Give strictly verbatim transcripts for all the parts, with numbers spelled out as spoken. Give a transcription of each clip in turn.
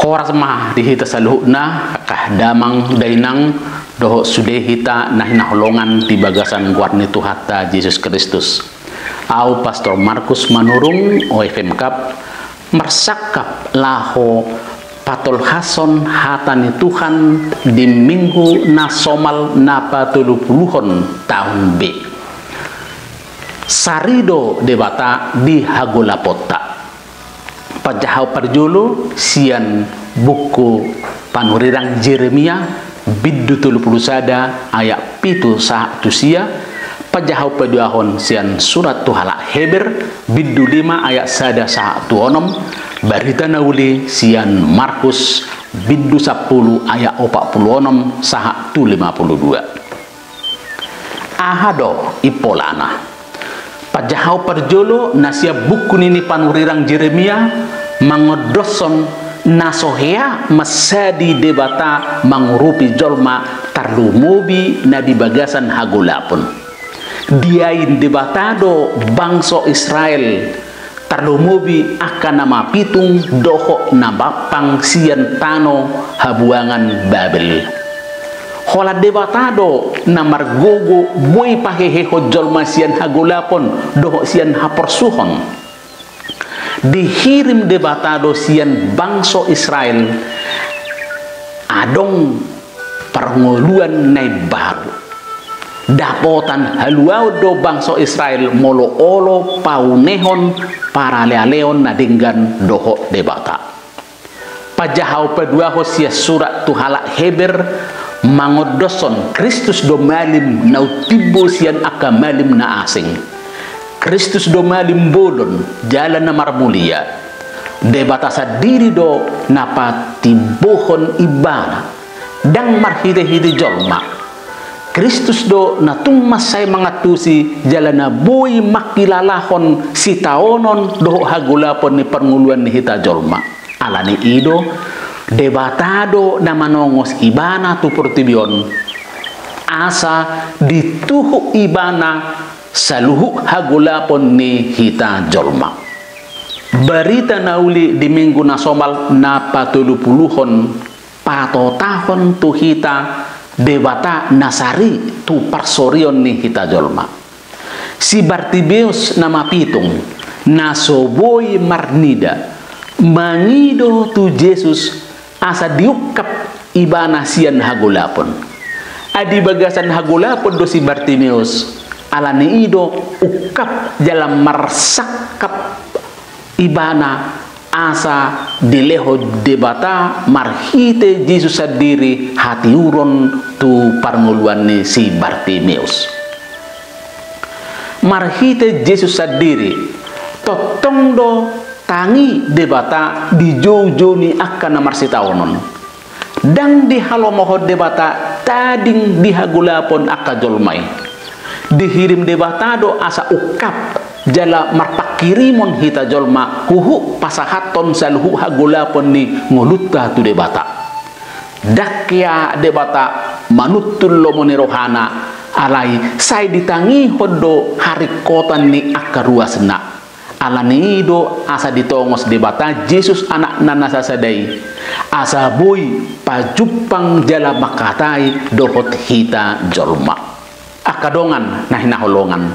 Horas ma di hita saluhutna, angka damang dainang, dohot sude hita na hinaholongan di bagasan goar ni Tuhanta Jesus Kristus. Au Pastor Markus Manurung, O F M Cup, marsangkap laho patolhashon hata ni Tuhan di Minggu na somal na patolupuluhon taon B. Sari do Debata di hagolaponta. Panjahaon parjolo sian buku panurirang Jeremia, bindu tolu pulu sada ayat pitu sahat tu sia. Panjahaon paduahon sian surat tu halak Heber, bindu lima ayat sada sahat tu onom. Barita na uli sian Markus, bindu sampulu ayat opat pulu onom sahat tu lima pulu dua. Aha do impolana? Panjahaon parjolo na sian buku ni panurirang Jeremia mangondoshon na so hea mansadi Debata mangurupi jolma, tarlumobi na di bagasan hagolapon. Diain Debata do bangso Israel, tarlumobi angka na mapitung dohot na mampang sian tano habuangan Babel. Holan Debata do na margogo boi pahehehon jolma sian hagolapon dohot sian haporsuhon. Dihirim Debata do sian bangso Israel adong parngoluan na imbaru. Dapotan haluaon do bangso Israel molo olo paunehon paralealeon na denggan dohot Debata. Panjahaon paduahon sian surat tu halak Heber mangondoshon Kristus do malim na umtimbo sian angka malim na asing. Kristus do malim bolon jala na marmulia. Debata sandiri do na patimbohon Ibana, ndang marhitehite jolma. Kristus do na tung mansai mangantusi jala na boi mangkilalahon sitaonon dohot hagolapon ni parngoluan ni hita jolma. Ala ni i do, Debata do na manongos Ibana tu portibi on, asa dituhuk Ibana saluhut hagolapon ni hita jolma. Barita na uli di Minggu na somal na patolupuluhon patotahon tu hita Debata na sari tu parsorion ni hita jolma. Si Bartimeus na mapitung, na so boi marnida, mangido tu Jesus asa diungkap ibana sian hagolapon. Ai di bagasan hagolapon do si Bartimeus, ala ni i do ungkap jala marsangkap ibana asa dilehon Debata marhite Jesus sandiri hatiuron tu parngoluan ni si Bartimeus. Marhite Jesus sandiri, tongtong do tangi Debata di joujou ni angka na marsitaonon. Ndang dihalomohon Debata tading di hagolapon angka jolma i. Dihirim Debata do asa ungkap jala marpanghirimon hita jolma huhut pasahathon saluhut hagolapon ni ngolunta tu Debata. Ndang hea Debata manuntul lomo ni rohana, alai sai ditangihon do haringkotan ni angka ruasna. Ala ni i do asa ditongos Debata Jesus Anakna na sasada i, asa boi pajumpang jala mangkatai dohot hita jolma. Angka dongan na hinaholongan,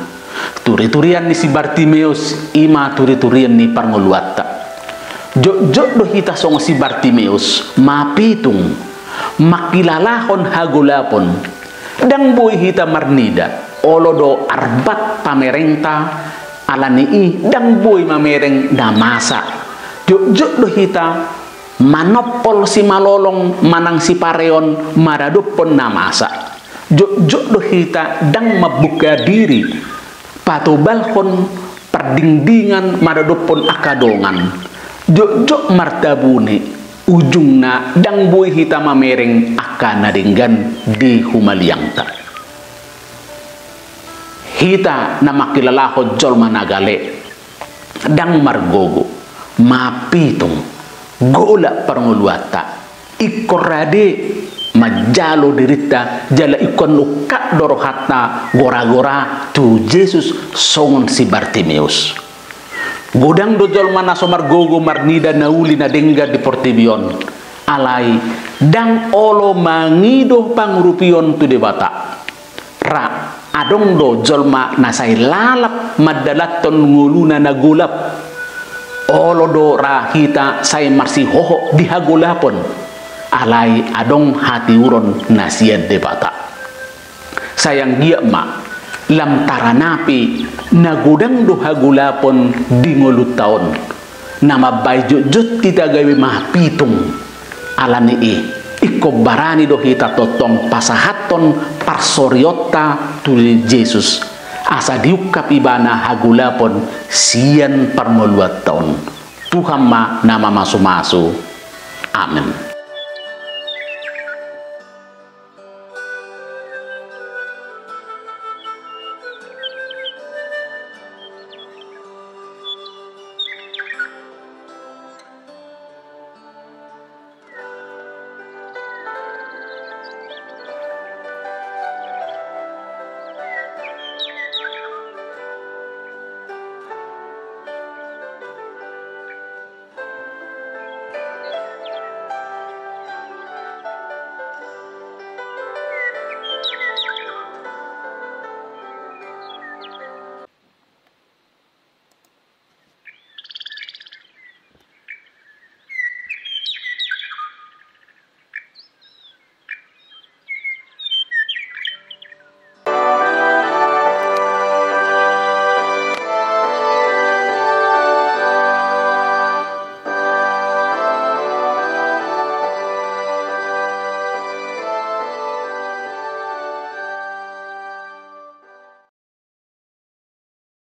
turiturian ni si Bartimeus i ma turiturian ni parngoluanta. Jotjot do hita songon si Bartimeus, mapitung, mangkilalahon hagolapon. Ndang boi hita marnida, olo do arbat pamerengta, ala ni i ndang boi mamereng na masa. Jotjot do hita manompol simalolong manang sipareon maradophon na masa. Jotjot do hita ndang mambuka diri patobalhon pardingdingan maradophon angka dongan. Jotjot martabuni, ujungna ndang boi hita mamereng angka na denggan di humaliangta. Hita na mangkilalahon jolma na gale, ndang margogo, mapitung, golap parngoluanta, ingkon rade manjalo dirinta jala ingkon ungkap do rohanta goragora tu Jesus songon si Bartimeus. Godang do jolma na so margogo marnida na uli na denggan di portibi on. Alai ndang olo mangido pangurupion tu Debata. Ra, adong do jolma na sai lalap mandalanhon ngoluna na golap. Olo do ra hita sai marsihohot di hagolapon, alai adong hatiuron na sian Debata. Sai anggiat ma lam taranapi na godang do hagolapon di ngolunta on, na mambahen jotjot hita gabe ma pitung. Alani i, ingkon barani do hita tongtong pasahathon parsorionta tu Jesus, asa diungkap ibana hagolapon sian parngoluanta on. Tuhan ma na mamasumasu. Amen.